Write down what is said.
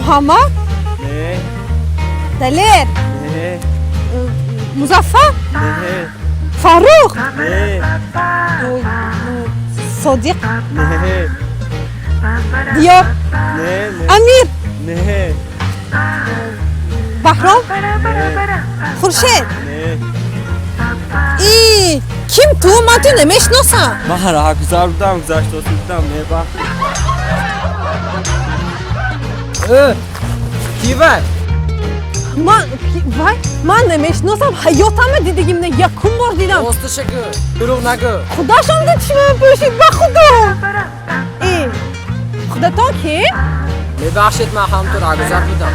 Муҳаммад. Не. Далер. Не. Музаффар. Не. Фаррух. Не. Содиқ. Не. Диёр. Не, не. Амир. Не. Баҳром. Не. Хуршед. Не. И ким ту? Ман ту намешиносам. Ман раҳгузар будам, гузаштосӣ будам, мебахшед. Ки вай? Ман вай, ман намешиносам, ҳаётама дидагим не, якум бор дидам. Росташа гӯ, дурӯғ нагӯ. Худашон дид, шумо пӯшид, ба худо. И худатон ки? Мебахшед, ман ҳамту раҳгузар будам.